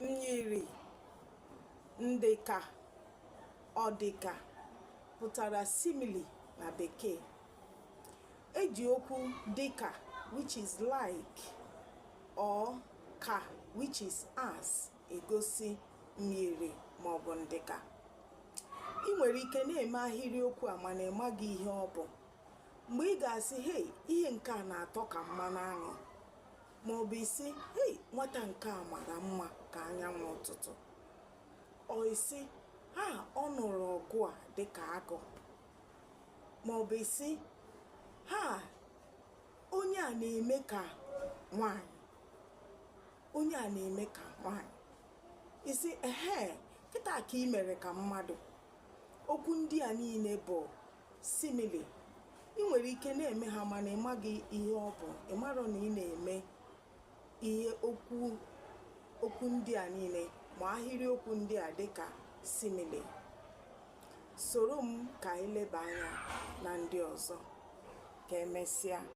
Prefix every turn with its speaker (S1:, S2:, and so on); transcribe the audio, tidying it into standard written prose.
S1: Myiri, ndịka, ọdịka pụtara simile na bekee. Eji okwu dịka, which is like, or ka, which is as, egosi myiri maọbụ ndịka. Ị nwere ike na-eme ahịrịokwu a mana ị maghị ihe ọ bụ. Mgbe ị ga-asị, "Hei, ihe nke a na-atọ ka mmanụ aṅụ," maọbụ ị sị, "Hei, nwata nke a mara mma ka anyanwụ ụtụtụ," ọ ị sị, "Ha, ọ nụrụ ọgụ a dịka agụ," maọbụ ị sị, "Ha, onye a na-eme ka nwanyị, onye a na-eme ka nwanyị," ị sị, "Ehe, kịta ka ị mere ka mmadụ." Okwu ndị a niile bụ simile. Ị nwere ike na-eme ha mana ị maghị ihe ọ bụ. Ị marọ na ị na-eme ihe okwu ndị a niile ma ahịrịokwu ndị a dịka simile. Soro m ka anyị leba anya na ndị ọzọ. Ka emesịa.